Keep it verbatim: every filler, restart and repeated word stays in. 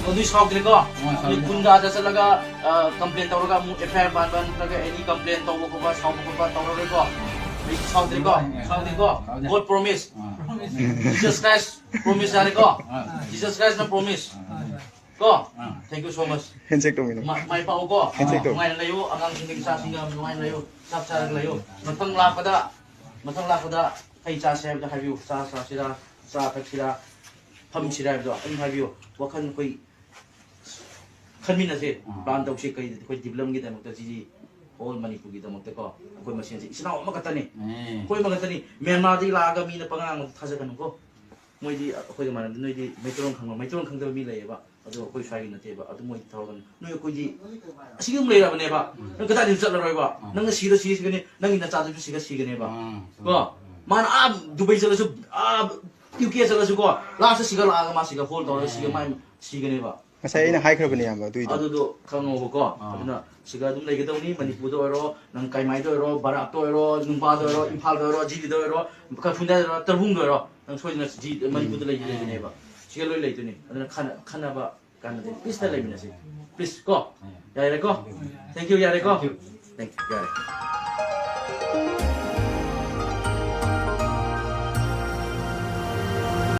ꯑꯗꯨꯏ ꯁꯥꯎꯗ꯭ꯔꯦꯀꯣ? ꯑꯗꯨꯏ ꯈꯨꯟꯗ ꯑꯥꯗ ꯆꯠꯂꯒ ꯀꯝꯄ꯭ꯂꯦꯟ ꯇꯧꯔꯒ ꯑꯃꯨꯛ ꯑꯦꯐ ꯑꯥꯏ ꯑꯥꯔ ꯄꯥꯟꯕ ꯅꯠꯇ꯭ꯔꯒ ꯑꯦꯅꯤ ꯀꯝꯄ꯭ꯂꯦꯟ ꯇꯧꯕ ꯈꯣꯠꯄ, ꯁꯥꯎꯕ ꯈꯣꯠꯄ ꯇꯧꯔꯔꯣꯏꯀꯣ? ꯑꯩ ꯁꯥꯎꯗ꯭ꯔꯦꯀꯣ? ꯁꯥꯎꯗꯦꯀꯣ? God promise. Jesus Christ promise ꯌꯥꯔꯦꯀꯣ? Jesus Christ ꯅ promise. ꯀꯣ? Thank you so much. ꯍꯦꯟꯁꯦꯛ ꯇꯧꯃꯤꯟꯅꯧ꯫ ꯃꯥꯏ ꯄꯥꯛꯎꯀꯣ? ꯍꯦꯟꯁꯦꯛ ꯇꯧ꯫ ꯅꯨꯡꯉꯥꯏꯅ ꯂꯩꯌꯨ, ꯑꯉꯥꯡꯁꯤꯡꯒ ꯏꯆꯥꯁꯤꯡꯒ ꯅꯨꯡꯉꯥꯏꯅ ꯂꯩꯌꯨ, ꯆꯥꯛ ꯆꯥꯔꯒ ꯂꯩꯌꯨ꯫ ꯃꯊꯪ ꯂꯥꯛꯄꯗ, ꯃꯊꯪ ꯂꯥꯛꯄꯗ ꯀꯩ ꯆꯥꯁꯦ ꯍꯥꯏꯕꯗꯣ ꯍꯥꯏꯕꯤꯌꯨ꯫ ꯆꯥ ꯆꯥꯁꯤꯔꯥ, ꯆꯥ ꯊꯛꯁꯤꯔꯥ, ꯐꯝꯁꯤꯔꯥ ꯍꯥꯏꯕꯗꯣ ꯑꯗꯨꯝ ꯍꯥꯏꯕꯤꯌꯨ꯫ ꯋꯥꯈꯜ ꯑꯩꯈꯣꯏ ꯈꯟꯃꯤꯟꯅꯁꯦ, plan ꯇꯧꯁꯦ꯫ ꯀꯩ ꯑꯩꯈꯣꯏ development ꯒꯤꯗꯃꯛꯇ, ꯁꯤꯗꯤ all ꯃꯅꯤꯄꯨꯔꯒꯤꯗꯃꯛꯇꯀꯣ꯫ ꯑꯩꯈꯣꯏ ꯃꯁꯦꯟꯁꯦ ꯏꯆꯤꯟ ꯏꯅꯥꯎ ꯑꯃꯈꯛꯇꯅꯤ꯫ ꯑꯩꯈꯣꯏ ꯑꯃꯈꯛꯇꯅꯤ꯫ ꯃ꯭ꯌꯥꯟꯃꯥꯔꯗꯒꯤ ꯂꯥꯛꯑꯒ ꯃꯤꯅ ꯄꯉꯥꯡ ꯉꯥꯡꯕꯗ ꯊꯥꯖꯒꯅꯨꯀꯣ꯫ ꯃꯣꯏꯗꯤ ꯑꯩꯈꯣꯏꯒ ꯃꯥꯟꯅꯗꯦ꯫ ꯅꯣꯏꯗꯤ ꯃꯩꯇꯩꯂꯣꯟ ꯈꯪꯕ, ꯃꯩꯇꯩꯂꯣꯟ ꯈꯪꯗꯕ ꯃꯤ ꯂꯩꯌꯦꯕ꯫ ꯑꯗꯨ ꯑꯩꯈꯣꯏ ꯁ꯭ꯋꯥꯏꯒꯤ ꯅꯠꯇꯦꯕ꯫ ꯑꯗꯨ ꯃꯣꯏꯗꯤ ꯊꯕꯛ ꯑꯃꯅꯤ꯫ ꯅꯣꯏ ꯑꯩꯈꯣꯏꯗꯤ ꯑꯁꯤꯒꯤ ꯑꯗꯨꯝ ꯂꯩꯔꯕꯅꯦꯕ꯫ ꯅꯪ ꯀꯗꯥꯏꯗꯁꯨ ꯆꯠꯂꯔꯣꯏꯕ꯫ ꯅꯪꯅ ꯁꯤꯔ ꯁꯤꯔ ꯁꯤꯒꯅꯤ, ꯅꯪꯒꯤ ꯅꯆꯥꯗꯨꯁꯨ ꯁꯤꯒ ꯁꯤꯒꯅꯦꯕ꯫ ꯀꯣ? ꯃꯥꯅ ꯑꯥ ꯗꯨꯕꯩ ꯆꯠꯂꯁꯨ, ꯑꯥ ꯌꯨ ꯀꯦ ꯆꯠꯂꯁꯨ ꯀꯣ, last ꯁꯤꯒ ꯂꯥꯛꯑꯒ ꯃꯥ ꯁꯤꯒ hold ꯇꯧꯔꯒ ꯁꯤꯒ ꯃꯥꯏ ꯁꯤꯒꯅꯦꯕ꯫ ꯉꯁꯥꯏ ꯑꯩꯅ ꯍꯥꯏꯈ꯭ꯔꯕꯅꯦ, ꯏꯌꯥꯝꯕ, ꯑꯗꯨꯏꯗꯣ꯫ ꯑꯗꯨꯗꯣ ꯈꯪꯉꯣꯕꯀꯣ꯫ ꯑꯗꯨꯅ ꯁꯤꯒ ꯑꯗꯨꯝ ꯂꯩꯒꯗꯧꯅꯤ꯫ ꯃꯅꯤꯄꯨꯔꯗ ꯑꯣꯏꯔꯣ, ꯅꯪ ꯀꯥꯏꯃꯥꯏꯗ ꯑꯣꯏꯔꯣ, ꯕꯔꯥꯛꯇ ꯑꯣꯏꯔꯣ, ꯅꯨꯡꯕꯥꯗ ꯑꯣꯏꯔꯣ, ꯏꯝꯐꯥꯜꯗ ꯑꯣꯏꯔꯣ, ꯖꯤꯔꯤꯗ ꯑꯣꯏꯔꯣ, ꯈꯔꯐꯨꯟꯗ ꯑꯣꯏꯔꯣ, ꯇꯔꯕꯨꯡꯗ ꯑꯣꯏꯔꯣ, ꯅꯪ ꯁꯣꯏꯗꯅ ꯖꯤ-, ꯃꯅꯤꯄꯨꯔꯗ ꯂꯩꯗꯤ ꯂꯩꯒꯅꯦꯕ꯫ ꯁꯤꯒ ꯂꯣꯏ ꯂꯩꯗꯣꯏꯅꯤ꯫ ꯑꯗꯨꯅ ꯈꯟꯅ-, ꯈꯟꯅꯕ ꯀꯥꯟꯅꯗꯦ꯫ Peace ꯇ ꯂꯩꯃꯤꯟꯅꯁꯤ꯫ Please ꯀꯣ? ꯌꯥꯔꯦꯀꯣ? Thank you, ꯌꯥꯔꯦꯀꯣ? Thank you, ꯌꯥꯔꯦ꯫